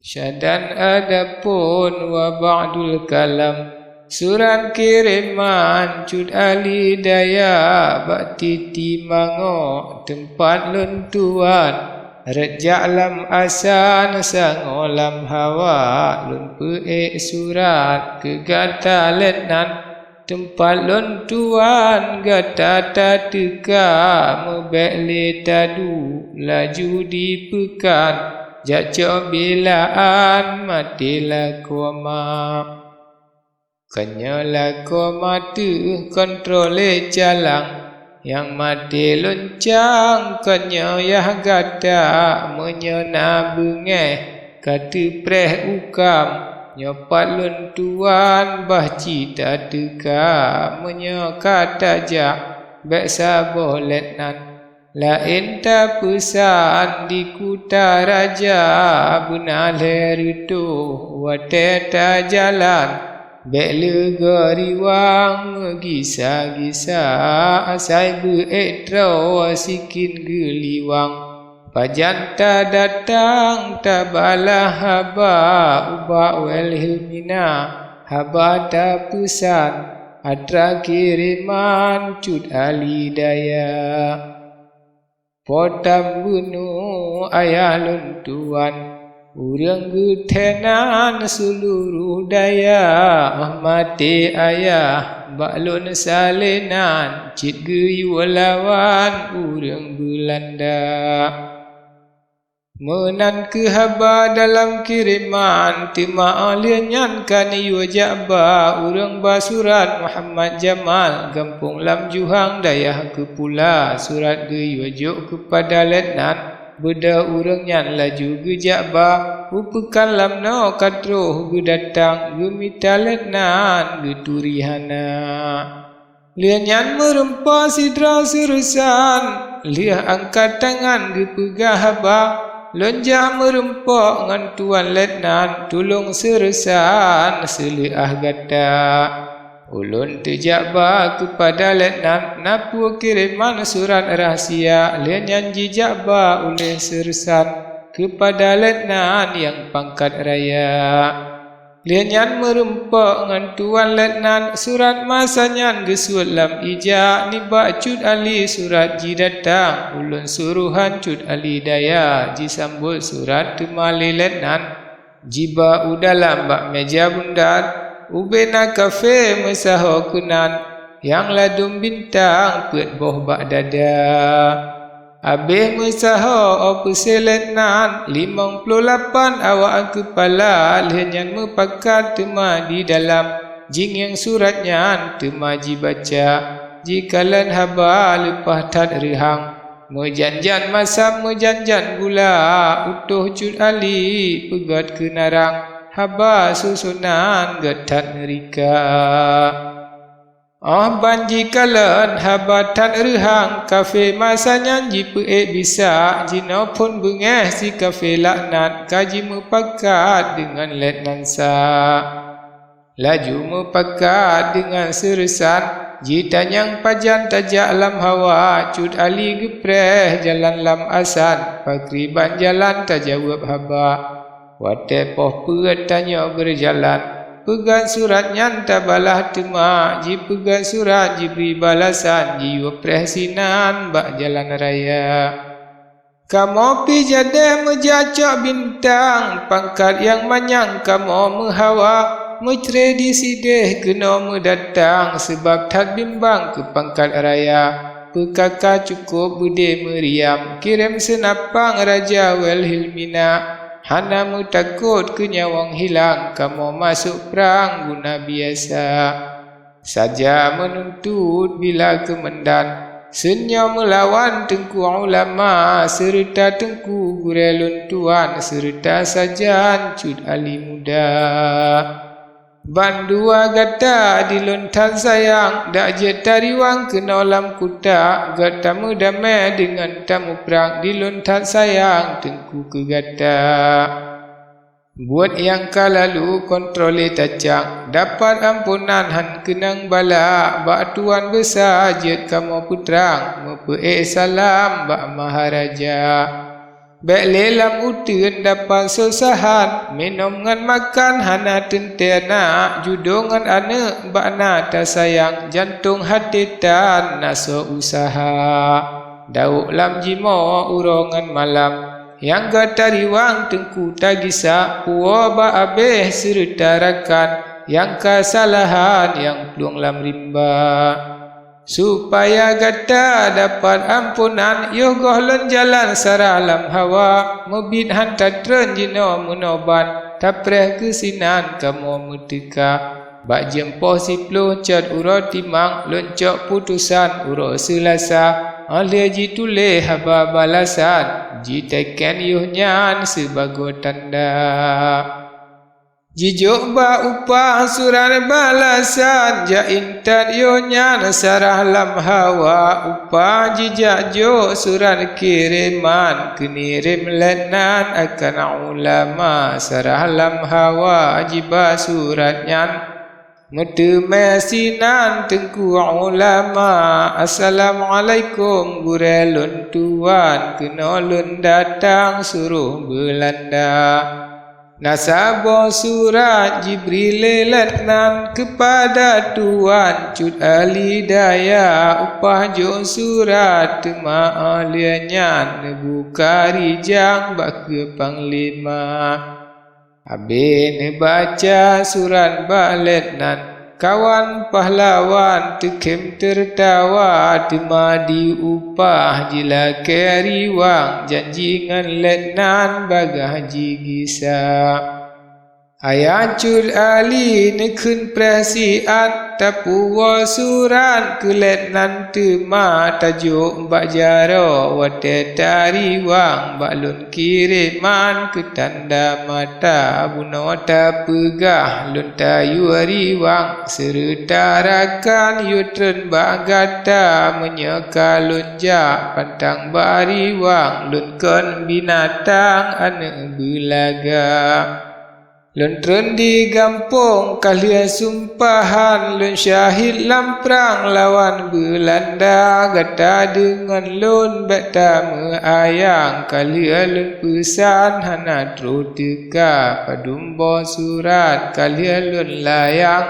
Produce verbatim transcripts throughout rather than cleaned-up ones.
Syadan adapun wa ba'dul kalam, surat kiriman Cut Ali Daya bak Titi Mango teumpat lôn tuan. Rot jak lam asan sangoe lam hawa, lôn peuék surat keu gata letnan. Teumpat lôn tuan gata tateuka, meubék lé taduek laju dipeukan, jak cok bilaan maté lakoe ma. Kon nyoe lakoe ma teuh kontrole calang, nyang maté loncang. Kon nyoe yah gata, meunyoe na beungéh ka teupreh ukam, nyoe pat lôn tuan bah cit tateuka. Meunyoe ka tajak, bék saboh letnan. Laén tapeusan di kuta raja, beuna lhée reutôh watée tajalan. Bék leugoe riwang meugisa-gisa, asai beuék droe sikén geuliwang. Pajan tadatang tabalaih haba ubak Wal Hilmina, haba tapeusan atra kireman Cut Ali Daya. Po Tambeunoe ayah lôn tuan, ureuëng geuthée nan seuluruh daya. Óh maté ayah bak lôn saleh nan, cit geuyue lawan ureuëng Beulanda. Meunan kheueh haba dalam kireman, teuma óh lheueh nyan ka neuyue jak ba ureuëng ba surat Muhammad Jamal, gampông Lam Juhang, dayah Keupula. Surat geuyue jok keupada letnan, beudôh ureuëng nyan laju geujak ba u peukan lam noe ka troh geudatang, geumita letnan geuturi hana. Lheueh nyan meureumpok sidroe seureusan, lheueh angkat tangan geupeugah haba, "Lôn jak meureumpok ngon tuan letnan, tulông seureusan seuleuah gata." Ulôn teujak ba keupada letnan, na peue kireman surat rahsia, lheueh nyan jijak ba uleh seureusan keupada letnan nyang pangkat raya. Lheueh nyan meureumpok ngon tuan letnan, surat masa nyan geusuet lam ija nibak Cut Ali. Surat jidatang, ulôn surohan Cut Ali Daya jisambot surat teuma lé letnan. Jiba u dalam bak meja bundar, ubena kafé meusaho keunan, nyang ladôm bintang peuet boh bak dada. Abéh meusaho óh peuseulét nan, limong ploh lapan awak keupala lheueh nyan meupakat teuma di dalam, jingieng surat nyan teuma jibaca. Jikalon haba leupah that reuhang, meujan-jan masam meujan-jan gula, utôh Cut Ali peugét keu narang, haba susonan gét that meurika. Óh ban jikalon haba that reuhang, kafé masa nyan jipeuék bisa, jinoe phon beungéh si kafé laknat ka jimeupakat deungon lét nan sa. Laju meupakat deungon seureusan, jitanyong pajan tajak lam hawa. Cut Ali geupreh jalan lam asan, pakriban jalan tajaweueb haba. Watée poh peuet tanyoe beureujalan, peugét surat nyan tabalah teuma, jipeugét surat jibri balasan, jiyue preh sinan bak jalan raya. Kamoe pih jadéh meujak cok bintang, pangkat nyang manyang kamoe meuhawa, meucre di sidéh keunoe meudatang, seubab that bimbang keu pangkat raya. Peukaka cukôp beudé meuriam, kirém seunapang Raja Wal Hilmina. Hana meutakot keu nyawöng hilang, kamoe masôk prang guna biasa. Saja meununtut bila keumandan, seunyoe meulawan teungku ulama, seureuta teungku gurée lôn tuan, seureuta sajan Cut Ali Muda. Bandua gata di lôn that sayang, dak jeuet tariwang keunoe lam kuta, gata meudamé deungon tamuprang, di lôn that sayang teungku keu gata. Buet nyang ka lalu kontrole tacang, dapat amponan hán keunong bala, bak tuan beusa jeuet kamoe peutrang, meupeuék salam bak maharaja. Bék lé lam uteuen dapat soe sahan, minöm ngon makan hana teuntée na, judoe ngon aneuëk bak na tasayang, jantong haté tan na soe useuha. Dawök lam jimoe uroe ngon malam, nyang gata riwang teungku tagisa, puwoe bak abéh seureuta rakan, nyang ka salahan nyang plueng lam rimba. Supaya gata dapat amponan, yoh gohlom jalan sarah lam hawa, meubiet han tatrön jinoe meunoban, tapreh keusinan kamoe meuteuka. Bak jeuem poh siploh cot uroe timang, lôn cok putosan uroe Seulasa, óh lheueh jituléh haba balasan, jiteken yoh nyan sibagoe tanda. Jijok bak upah surat balasan, jak intat yoh nyan sarah lam hawa. Upah jijak jok surat kireman, keunirém lét nan akan ulama, sarah lam hawa jiba surat nyan. Meuteumé sinan teungku ulama, "Assalamualaikum gurée lôn tuan, keunoe lôn datang suroh Beulanda." Na saboh surat jibri lé lét nan keupada tuan Cut Ali Daya, upah jok surat teuma óh lheueh nyan neubuka rijang bak keue panglima. Habéh neubaca surat bak lét nan, kawan pahlawan teukhém teurtawa, teuma di upah jilakée riwang, janji ngon lét nan bagaih jigisa. Ayah Cut Ali neukheun preh siat, tapuwoe surat keu lét nan teuma tajok bak jaroe, watée tariwang bak lôn kireman keu tanda mata. Bunoe tapeugah lôn tayue riwang, seureuta rakan yue treun bak gata. Meunyoe ka lôn jak pantang bak riwang, lôn kon binatang aneuëk beulaga. Lôn treun di gampông ka lheueh sumpahan, lôn syahid lam prang lawan Beulanda. Gata deungon lôn bék tameuayang, ka lheueh lôn peusan hana troh teuka. Padum boh surat ka lheueh lôn layang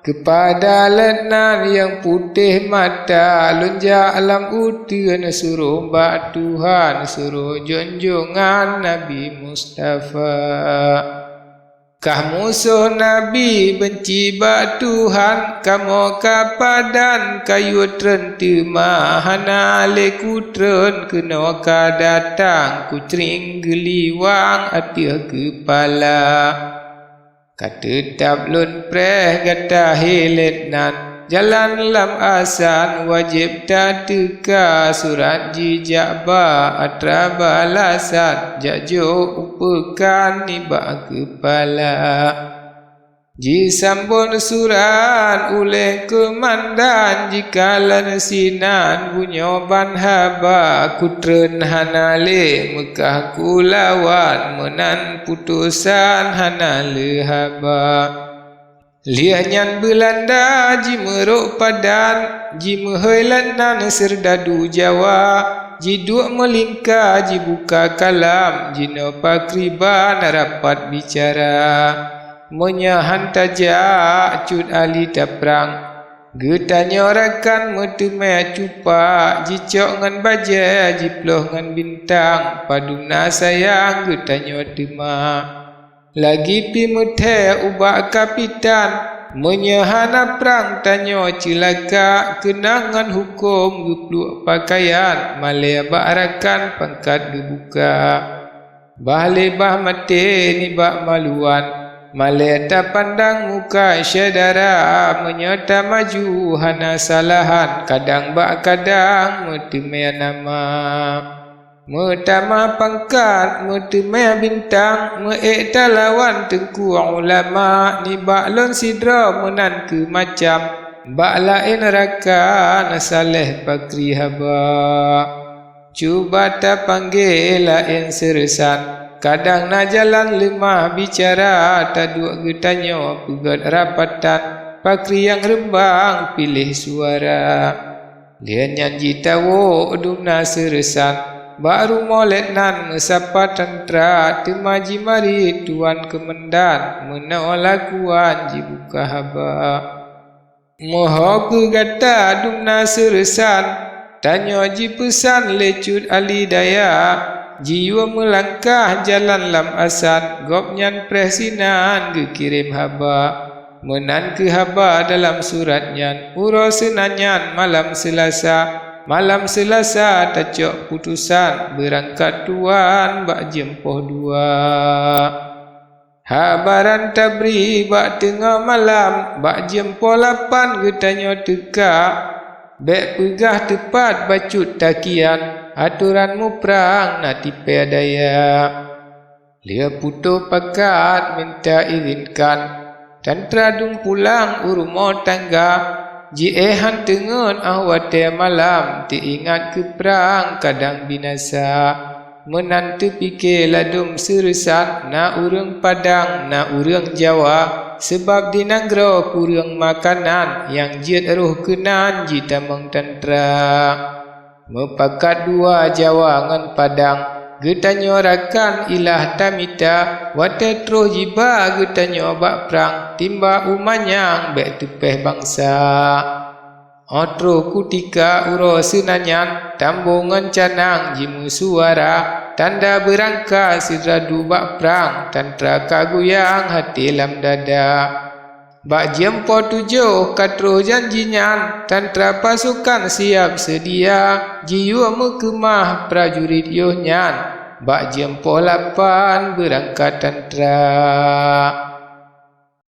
keupada lét nan nyang putéh mata. Lôn jak lam uteuen suroh bak Tuhan, suroh junjongan Nabi Mustafa. Kah musoh Nabi beunci bak Tuhan, kamoe ka padan kayue treun teuma hana lé kutreun. Keunoe ka datang kucring geuliwang ateueh keupala. Ka teutab lôn preh gata hé lét nan, jalan lam asan wajéb tateuka. Surat jijak ba atra balasan, jak jok u peukan nibak keupala. Jisambot surat uleh keumandan, jikalon sinan bunoe ban haba. Kutreun hana lé meukah kulawan, meunan putosan hana lé haba. Lheueh nyan Beulanda jimeurok padan, jimeuhôi lét nan seurdadu Jawa, jiduek meulingka jibuka kalam, jinoe pakriban rapat bicara. Meunyoe han tajak Cut Ali taprang, geutanyoe rakan meuteumé cupak, jicok ngon bajée, jiploh ngon bintang, padum na sayang geutanyoe teuma. Lagi pi meuthée ubak kapitan, meunyoe hana prang tanyoe ceulaka, keunong ngon huköm geupluek peukayan, malée bak rakan pangkat geubuka. Bah lé bah maté nibak maluwan, malée tapandang muka syedara. Meunyoe tamaju hana salahan, kadang bak kadang meuteumé nama. Meutamah pangkat, meuteumé bintang, meu-ék talawan teungku ulama, nibak lôn sidroe meunan keu macam, bak laén rakan saléh pakri haba. Cuba tapanggé laén seureusan, kadang na jalan leumah bicara, taduek geutanyoe peugét rapatan, pakri nyang reumbang piléh suara. Lheueh nyan jitawök dum na seureusan, Bak rumoh lét nan meusapa tantra, teuma jimarit tuan keumandan, meunoe lakuan jibuka haba. Meuho keu gata dum na seureusan, tanyoe jipeusan lé Cut Ali Daya, jiyue meulangkah jalan lam asan, gobnyan preh sinan geukirém haba. Meunan kheueh haba dalam surat nyan, uroe seunanyan malam Seulasa, malam Seulasa tacok putusan, beurangkat tuan bak jeuem poh dua. Haba nyan tabri bak teungoh malam, bak jeuem poh lapan geutanyoe teuka. Bék peugah teupat bacut takian, atoran muprang na tipée daya. Lheueh putôh pakat minta izinkan, tantra dum pulang u rumoh tangga, jiéh han teungeut óh watée malam, teuingat keu prang kadang binasa. Meunan teupike ladôm seureusan, na ureuëng Padang, na ureuëng Jawa, sabab di nanggroe kureueng makanan, nyang jeuet roh keunan jitamong tantra. Meupakat dua Jawa ngon Padang, geutanyoe rakan ilah tamita, watée troh jiba geutanyoe bak prang, timba u manyang bék teupéh bansa. Óh troh kutika uroe seunanyan, tambô ngon canang jimeusuara, tanda beurangka sidroe bak prang, tantra ka guyang até lam dada. Bak jeuem poh tujoh ka troh janji nyan, tantra pasukan siab seudia, jiyue meukeumah prajurit yoh nyan, bak jeuem poh lapan beurangkat tantra.